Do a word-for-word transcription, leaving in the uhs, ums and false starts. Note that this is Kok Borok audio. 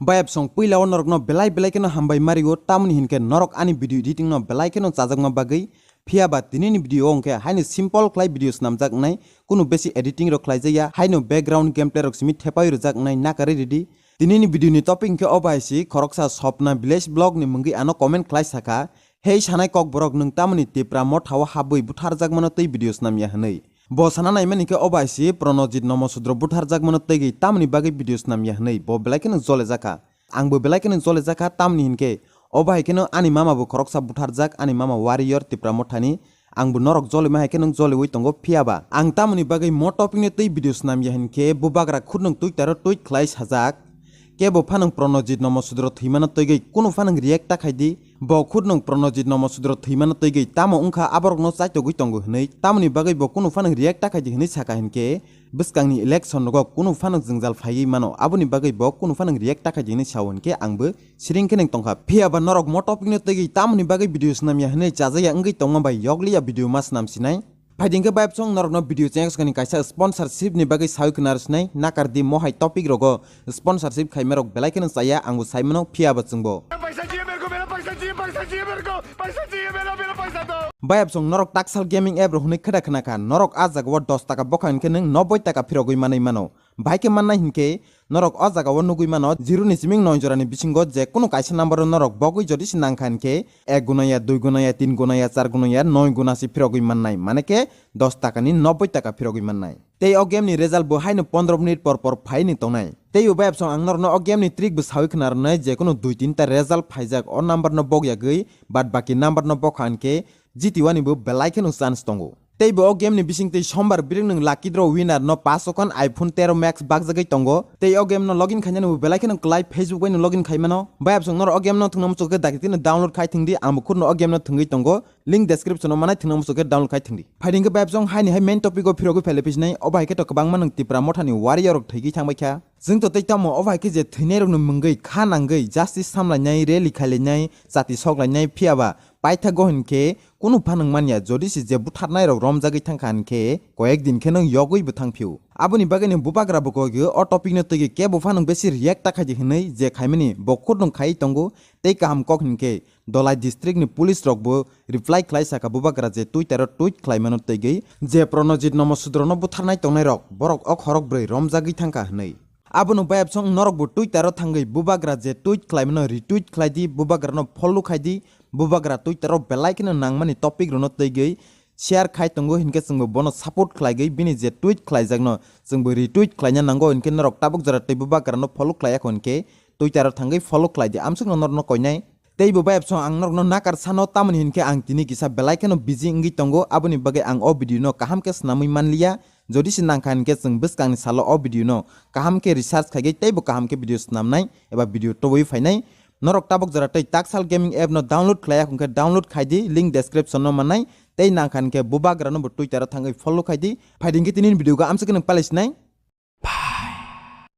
Bayapsong puila o norokno belai belai kheno hambai mario, tamoni hinkhe norok ani video editing no belai kheno chajakma bagwi. Phiya ba tinini video o hwnkhe haino simple khlai video snamjak wngnai, kunu besi editing rok khlaijak ya, haino background gameplay rok simi thepai rwjak wngnai nakarwi ridi. Tinini video ni topic hwnkhe obo hai si, khoroksa Sopna Village Vlog ni mungwi ano comment khlai sakha, "Hei sanai kokborok, nwng tamoni Tipra Motha o habwi butharjakmano twi video snamya?" hwnwi. Bo sana naimani khe obo hai si Pranojit Nomo Sudro butharjakmano twigwi tamoni bagwi video snamya hwnwi bo belai kheno jole jakha. Angbo belai kheno jole jakha, tamoni hinkhe obo hai kheno ani mama bo khoroksa butharjak, ani mama warrior Tipra Mothani. Angbo norok jolima hai kheno joliwi tongo, phiya ba ang tamoni bagwi mo topic ni twi video snamya hinkhe bubagra khudnwng Twitter o tweet khlai sajak. Kebo phanwng Pranojit Nomo Sudro thwimano twigwi kunu phanwng react ta khaidi. Bo khudnwng Pranojit Nomo Sudro thwimano twigwi tamo wngkha aborokno chaitogwi tongo hwnwi, tamoni bagwi bo kunu phanwng react ta khaidi hwnwi saka hinkhe, bwskangni election rogo kunu phanwng jwngjal phaiwi mano, aboni bagwi bo kunu phanwng react ta khaidi hwnwi sao hinkhe angbo siring khe nang tongkha. Phiya ba norok mo topic no twigwi tamoni bagwi video snamya hwnwi chajakya wngwi tongma bai yokliya video ma snam sinai. Phaidi hwnkhe bayapsong norokno video chengkha sakani kaisa sponsorship ni bagwi sawi khna rwsinai, nakardi mo hai topic rogo sponsorship khaima rok belai kheno chaya, angbo saimano, phiya ba chwngbo. पैसा चाहिए मेरे को, मेरा पैसा चाहिए, पैसा चाहिए मेरे को, पैसा चाहिए मेरा, मेरा पैसा दो। Bayapsong norok Taksal Gaming app rok hwnwi kheda khna kha, norok a jaga o dos taka bokha hinkhe nwng noboi taka phirogwi manwi mano. Bai khe mannai hinkhe norok o jaga o nugwi mano, zero ni siming noi jora ni bisingo je kunu kaisa number o norok bogwi jodi se nang kha hinkhe ek guna ya, dui guna ya, tin guna ya, char guna ya, noi guna se phirogwi mannai, mane khe dos taka ni noboi taka phirogwi mannai. Tei o game ni result bo haino pondro minute por por phaini tongnai. Tei o bayapsong ang norokno o game ni trick bo sawi khna rwnai, je kunu dui tin ta result phaijak o number no bokyagwi, bad baki number no bokha hinkhe jitiwani bo belai kheno chance tongo. Tei bo o game ni bisingtwi sombar biring nwng lucky draw winner no paso khan iPhone tero Max bakjagwi tongo. Tei o game no login khainani bo belai kheno kwlai, Facebook bai no login khaimano. Bayapsong norok o game no thwngna muchuk khe dakti no download khai thwngdi, ang bo khurno o game no thwngwi tongo. Link description o manai thwngna muchuk khe download khai thwngdi. Phaidi hwnkhe bayapsong haini hai main topic o phirogwi phailai phi sinai, obo hai khe to kwbangma nwng Tipra Mothani warrior rok thwigwi thangbai kha. Chwng to tei tamo obo hai khe je thwinai rokni mungwi kha nangwi justice samlainai, rally khailainai, chati soklainai, phiya ba paithago hinkhe kunu phanwng manya, jodi se je butharnai rok romjagwi thangkha hinkhe koyek din khe nwng yogwi bo thangphio. Aboni bagwi nwng bubagra bo kogio o topic no twigwi kebo phanwng besi react ta khaidi hwnwi je khaimani bo khudnwng khaiwi tongo, tei kaham kok hinkhe Dholai district ni police rok bo reply khlai saka bubagra je Twitter o tweet khlaimano twigwi je Pranojit Nomo Sudro no butharnai tongnai rok borok o khorok brwi romjagwi thangkha hwnwi. Abono bayapsong norok bo Twitter o thangwi bubagra je tweet khlaimano retweet khlaidi, bubagra no follow khaidi, bubagra Twitter o belai kheno nangmani topic rokno twigwi share khai tongo, hinkhe chwngbo bono support khlaigwi bini je tweet khlaijakno chwngbo retweet khlaina nango, hinkhe norok tabuk jora tei bubagrano follow khlaiya kho hinkhe Twitter o thangwi follow khlaidi, amsukno norokno koinai. Tei bo bayapsong ang norokno nakar sano, tamoni hinkhe ang tini kisa belai kheno busy wngwi tongo, aboni bagwi ang o video no kaham khe swnamwi manliya. Jodi se nangkha hinkhe chwng bwskangni salo o video no kaham khe research khaigwi teibo kaham khe video swnamnai eba video tubui phainai. Norok tabuk jora tei Taksal Gaming app no download khlaiya hwnkhe download khaidi, link description no manai. Tei nangkha hinkhe bubagra no bo Twitter o thangwi follow khaidi. Phaidi hinkhe tini video ga amsukhe nwng palaisinai.